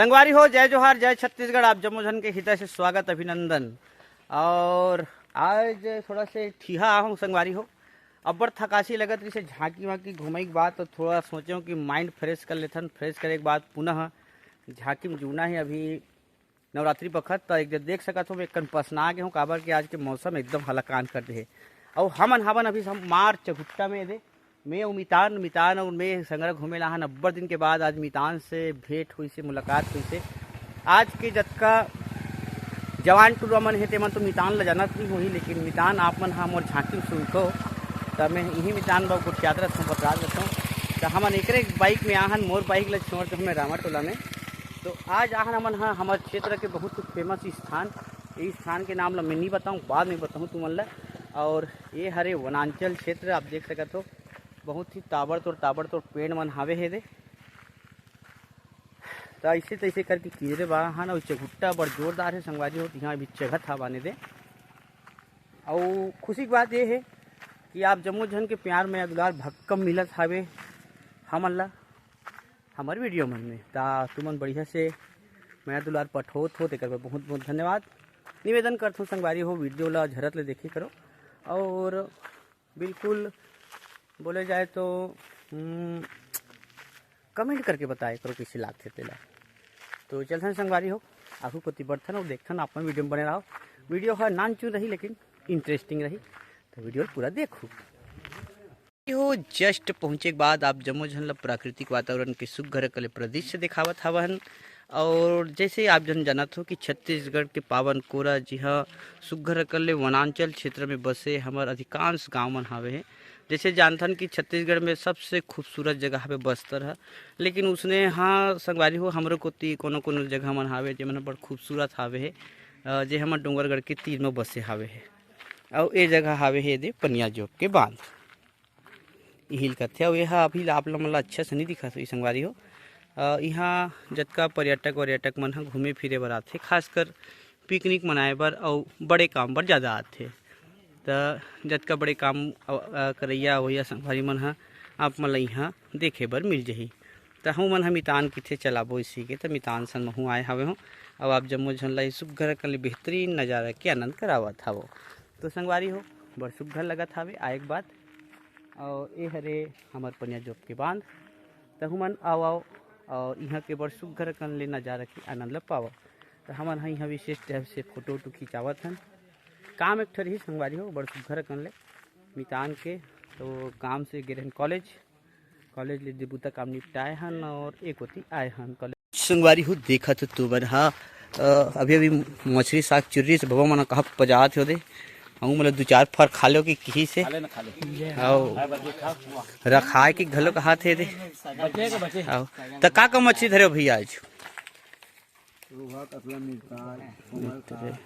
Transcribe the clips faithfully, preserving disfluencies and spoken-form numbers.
संगवारी हो, जय जोहार, जय छत्तीसगढ़। आप जम्मो झन के हिरदय से स्वागत, अभिनंदन। और आज थोड़ा से ठिहा आहूँ संगवारी हो, अब्बड़ थकासी लगत रहिसे, झांकी वांकी घूमे के बाद तो थोड़ा सोचेंव कि mind fresh कर लेथन। Fresh करे के बाद पुनः झांकी में जुड़ना हे। अभी नवरात्रि बखत त एक जगह देख सकत हो, मैं एक कन पसना गे हूँ, काबर कि आज के मौसम एकदम हलाकान कर दे हे। अउ हमन हावन अभी हम मार चघुट्टा में दे, मैं अउ मितान, मितान अउ मैं संगरा घूमे ला हन। अब्बड़ दिन के बाद आज मितान से भेंट होइसे, मुलाकात होइसे। आज के जतका जवान टुरा मन हे, तेमन तो मितान ला जानत नहीं होही, लेकिन मितान आप मन ह मोर झांकी में सुनथो, त मैं इही मितान बर गोठियात रहथों, बतरात रहथों। त हमन एकरे bike में आहन, मोर bike ला छोड़ के हमें रामा टोला में। तो आज आहन हमन ह हमर क्षेत्र के बहुत ही famous स्थान, इस स्थान के नाम ला मैं नहीं बताऊँ, बाद में बताऊँ तुमन ला। और ये हरे वनांचल क्षेत्र, आप देख सकत हो, बहुत ही ताबड़तोड़, ताबड़तोड़ पेड़ मन हावे हे दे। त ऐसे तैसे करके किंजरे बा हन, अउ चघुट्टा बड़ जोरदार हे संगवारी हो, त इहाँ अभी चघत हा बाने दे। अउ खुशी की बात ये हे कि आप जम्मो झन के प्यार, मया, दुलार भक्कम मिलत हावे हमन ला हमर video मन में। त तुमन बढ़िया से मया दुलार पठोत हो, तेकर बर बहुत बहुत धन्यवाद। निवेदन करथों संगवारी हो, video ला झरत ले देखे करो, और बिल्कुल बोले जाए तो, हम्म, comment करके बताए करो कइसे लागथे तेला। तो चलथन संगवारी हो, आगू कोती बढ़थन अउ देखथन, आप मन video में बने रहो। Video ह नानचुन रही लेकिन interesting रही, तो video पूरा देखू। हो, just पहुँचे के बाद आप जम्मो झन ल प्राकृतिक वातावरण के सुघ्घर अकन ले परिदृश्य देखावत हवन। और जैसे आप झन जानत हो कि छत्तीसगढ़ के पावन कोरा, जी हाँ, सुघ्घर अकन ले वनांचल क्षेत्र में बसे हमर अधिकांश गांव मन हावे हे। जैसे जानथन कि छत्तीसगढ़ में सबसे खूबसूरत जगह हवे बस्तर ह, लेकिन उसने हाँ संगवारी हो, हमरो कोती कोनो कोनो जगह मन हावे जेमन ह बड़ खूबसूरत हावे हे, अ, जे हमर डोंगरगढ़ के तीर में बसे हावे हे। अउ ए जगह हावे हे दे पनिया जोप के बांध। इही ल कथे। अउ एहा अभी आप मन ला अच्छा से नइ दिखत होही संगवारी हो। अ, इहाँ जतका पर्यटक वर्यटक मन ह घूमे फिरे बर आथे, खासकर picnic मनाए बर अउ बड़े काम बर जादा आथे। त जतका बड़े काम, अ, अ, करइया अवइया संगवारी मन ह आप मन ला इहाँ देखे बर मिल जही। त हमन ह मितान किथे चलाबो इसी के, त मितान संग महूँ आए हावे हों। अउ आप जम्मो झन ला ए सुघ्घर अकन ले बेहतरीन नजारा के आनंद करावत हावों। तो संगवारी हो, बड़ सुघ्घर लगत हावे आए के बाद। अउ ए हरे हमर पनिया जोप के बांध। त हुमन आओ, आओ, अउ इहाँ के बड़ सुघ्घर अकन ले नजारा के आनंद ल पावव। त हमन ह इहाँ विशेष type से photo उटो खिंचावत हन। काम एक ठो रही संगवारी हो, बड़ सुघ्घर अकन ले मितान के, तो काम से गे रहन college, college ले दे बुता काम निपटाए हन अउ एक कोती आए हन college। संगवारी हो, देखत हो तुमन हा, अ, अभी अभी मछरी साग चुर्री से बबा मन कहा पजात हो दे, हमू मतलब दू चार फर खा लो कि किही से। खा ले ना, खा ले। अउ खा, बस खा। रखाए के घलो कहा थे दे। बचे के बचे। अउ त का का मछरी धरे हो भैया आज? रोहा, कतला, मिरका, कोमल का।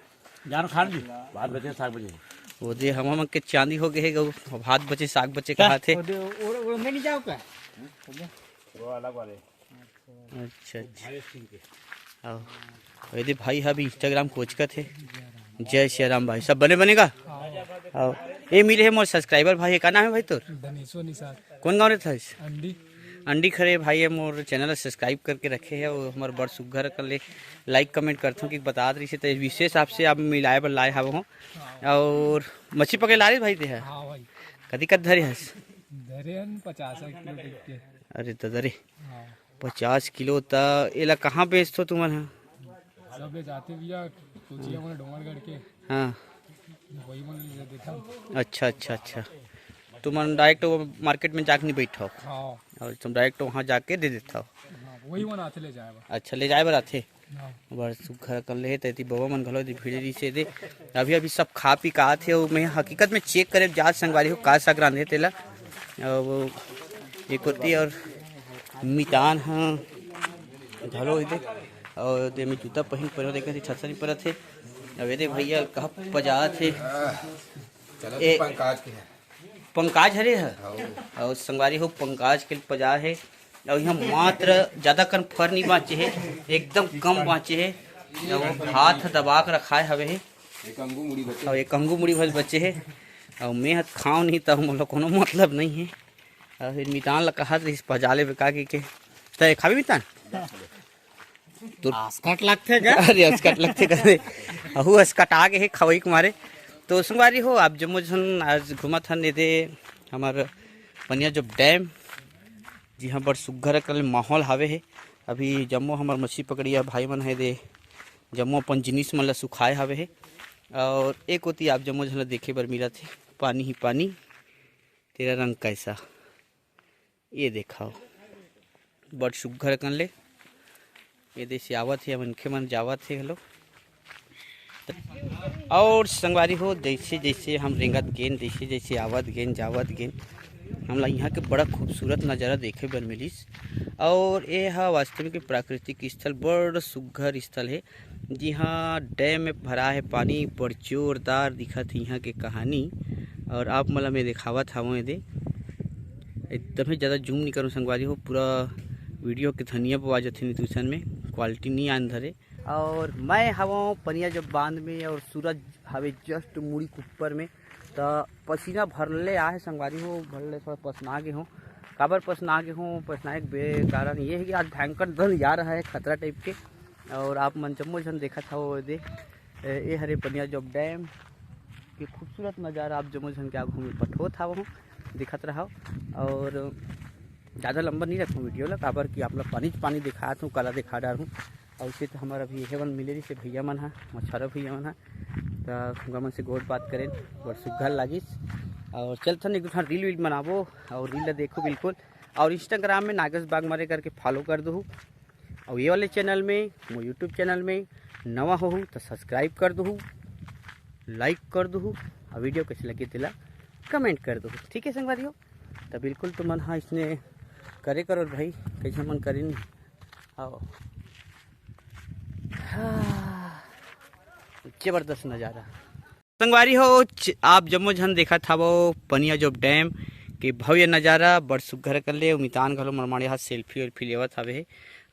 जान खान जी, भात बचे, साग बचे। वो दे हम मन के चांदी हो गए है, भात बचे, साग बचे कहा थे। वो दे, वो, वो में नहीं जाओ का? वो अलग वाले। अच्छा, अच्छा। आओ। ये दे भाई ह अभी Instagram कोचकत हे। जय सिया राम भाई, सब बने बने का? आओ। ये मिले हे मोर subscriber भाई, का नाम हे भाई तोर? धनेश्वर निषाद। कौन गाँव रहत हस? अंडी। अंडी खरे भाई हे, मोर channel ल subscribe करके रखे हे अउ हमर बड़ सुघ्घर कर ले like comment करथों कि बतात रहिसे, त विशेष आपसे आप मिलाए बर लाए हावों। अउ मछली पकड़े ला रे भाई ते ह? हाँ भाई। कतिकन धरे हस? धरे हन पचास किलो तक के। अरे ददा रे। हाँ। पचास किलो, त एला कहाँ बेचथो तुमन ह? सब ले जाथे भैया, कोचिया मन डोंगरगढ़ के। हाँ। वही मन ले देथन। अच्छा, अच्छा, अच्छा। तुमन direct वो market में जाके नहीं बैठो? हाँ। अउ तुम direct वहाँ जाके दे देथो? हाँ, वही मन आथे ले जाए बर। अच्छा, ले जाए बर आथे? हाँ। बड़ सुघ्घर कर ले हे, तेती बबा मन घलो दे भीड़ रहिसे दे। अभी, अभी सब खा पी के आत हे, अउ मैं हकीकत में check करे जात संगवारी हो का साग रांधे तेला। अउ वो एक कोती अउ मितान ह घलो इदे, अउ दे में जूता पहिन परो देखे छतरी परत हे। अउ एदे भैया कहा पजात हे। चलो ए, पंकज के है। पंकज हरे ह। हाँ। अउ संगवारी हो, पंकज के पजा हे। अउ यहाँ मात्र ज्यादा कन फर नहीं बाँचे हे, एकदम कम बाँचे हे। अउ हाथ दबा के रखाए हवे हे। एक अंगू मुड़ी बचे। अउ एक अंगू मुड़ी भर बचे हे। अउ मैं ह खाव नहीं त मोला कोनो मतलब नहीं हे। अउ फिर मितान ला कहत रहिस पजा ले बेका के, के। त खाबे मितान? तो आसकट लगथे का? अरे, आसकट लगथे का? अहू आसकट आ गे हे खवई के मारे। तो संगवारी हो, आप जम्मो झन आज घूमत हन एदे हमर पनिया जो डैम, जिहाँ बड़ सुग्घर अकन माहौल हावे हे। अभी जम्मो हमर मछली पकड़िया भाई मन हे दे, जम्मो अपन जिनिस मन ला सुखाए हावे हे। और एक ओती आप जम्मो झन ला देखे बर मिलत हे, पानी ही पानी, तेरा रंग कैसा। ये देखाओ, बड़ सुग्घर अकन ले ये देश आवत हे, मनखे मन जावत हे घलो। और संगवारी हो, जैसे जैसे हम रेंगत गेन, जैसे जैसे आवत गेन, जावत गेन, हमला यहाँ के बड़ा खूबसूरत नज़ारा देखे बर मिलिस। और ये हा वास्तविक प्राकृतिक स्थल, बड़ सुग्घर स्थल हे, जिहाँ डैम में भरा हे पानी, बड़ जोरदार दिखत हे यहाँ के कहानी। और आप मन ला मैं देखावत हवं एदे, एकदम ही ज़्यादा जूम नहीं करूँ संगवारी हो, पूरा वीडियो के धनिया बवा जाथे नहीं तो में क्वालिटी नहीं आन धरे। और मैं हवं पनिया जब बांध में और सूरज हवे जस्ट मुड़ी के ऊपर में, त पसीना भरले आहे संगवारी हो, भरले थोड़ा पसना गे हों। काबर पसना गे हों? पसनाए के बे-, कारण ये है कि आज भयंकर धन जा रहा है खतरा टाइप के। और आप मन जम्मो झन देखत हव दे, ए, ए हरे पनिया जब डैम के खूबसूरत नज़ारा आप जम्मो झन के आगू में पठोत हव, देखत रहव। और ज़्यादा लंबा नहीं रखूँ वीडियो ला, काबर कि आप ला पानी च पानी दिखात हूँ, काला दिखा डार हूँ। और इसे तो हमारा भी हेवन मिले रही से भैया मन हा, मछुआरा भैया मन हा, तो उनका मन से गोठ बात करें, बड़ सुग्घर लागिस। और चलथन एक दो ठन रील वील बनाबो और रील ला देखो बिल्कुल। और इंस्टाग्राम में नागेश बागमारे करके फॉलो कर दो, और ये वाले चैनल में, मोर यूट्यूब चैनल में नवा हो तो सब्सक्राइब कर दो, लाइक कर दो, और वीडियो कैसे लगे तेला कमेंट कर दो। ठीक है संगवारी हो, तो बिल्कुल तुमन हा इसने करे करो भाई, कैसे मन करिन। आओ। हाँ, जबरदस्त नज़ारा। संगवारी हो, च-, आप जम्मो झन देखत हवो पनिया जोब डैम के भव्य नज़ारा, बड़ सुग्घर कर ले। मितान घलो मरमाड़े हा सेल्फी वेल्फी लेवत हवे हे।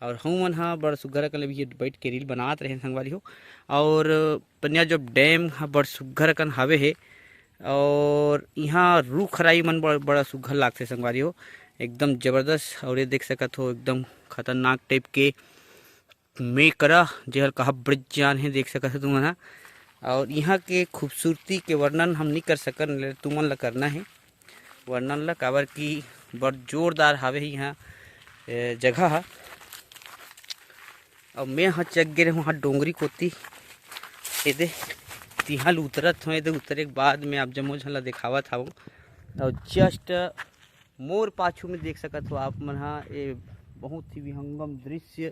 और हमन हा बड़ सुग्घर कर ले भी बैठ के रील बनात रहे संगवारी हो। और पनिया जोब डैम हा बड़ सुग्घर अकन हवे हे। और इहाँ रूख राई मन बड़, बड़ा सुग्घर लागथे संगवारी हो, एकदम जबरदस्त। और ये देख सकत हो एकदम खतरनाक टाइप के मेकरा, जेहर कहा बड़े जान हे, देख सकत हो तुमन हा। और इहाँ के खूबसूरती के वर्णन हम नहीं कर सकन, ले तुमन ला करना हे वर्णन ला, काबर कि बड़ जोरदार हावे इहाँ, ए, जगह हा। अब मैं ह चघ गे रहूँ हा डोंगरी कोती, एदे तिहाँ ल उतरत हों, एदे उतरे के बाद में आप जम्मो झन ला देखावत हवं। और जस्ट मोर पाछू में देख सकत हो आप मन हा, ये बहुत ही विहंगम दृश्य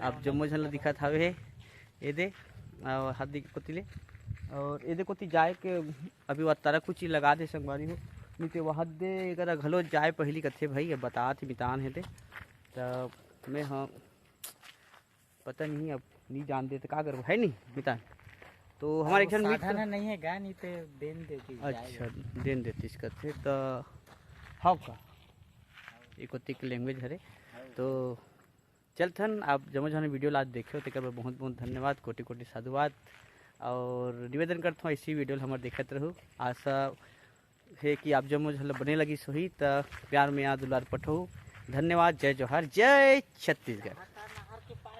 आप जम्मो झन ला दिखत हवे हे। एदे और हाथ दे कोती ले, और एदे कोती जाए के अभी वह तारा कुची लगा दे संगवारी हो, नहीं तो वह दे एकरा घलो जाए पहली कथे भाई, अब बतात हे मितान हे ते, त मैं ह पता नहीं, अब नहीं जान दे तो का करबो, है नहीं मितान। तो हमारे एक झन मित्र साधन नहीं है गा, नहीं तो देन देती जाए। अच्छा, देन देतीस कथे त हव का, एक ओतिक लैंग्वेज हरे। तो चलथन, आप जम्मो झन वीडियो ला देखे हो तेकर बर बहुत बहुत धन्यवाद, कोटि कोटि साधुवाद। और निवेदन करथों ऐसी वीडियो ला हमर देखत रहू। आशा हे कि आप जम्मो झन ला बने लगिस होही, त प्यार में याद दुलार पठो। धन्यवाद, जय जोहार, जय छत्तीसगढ़।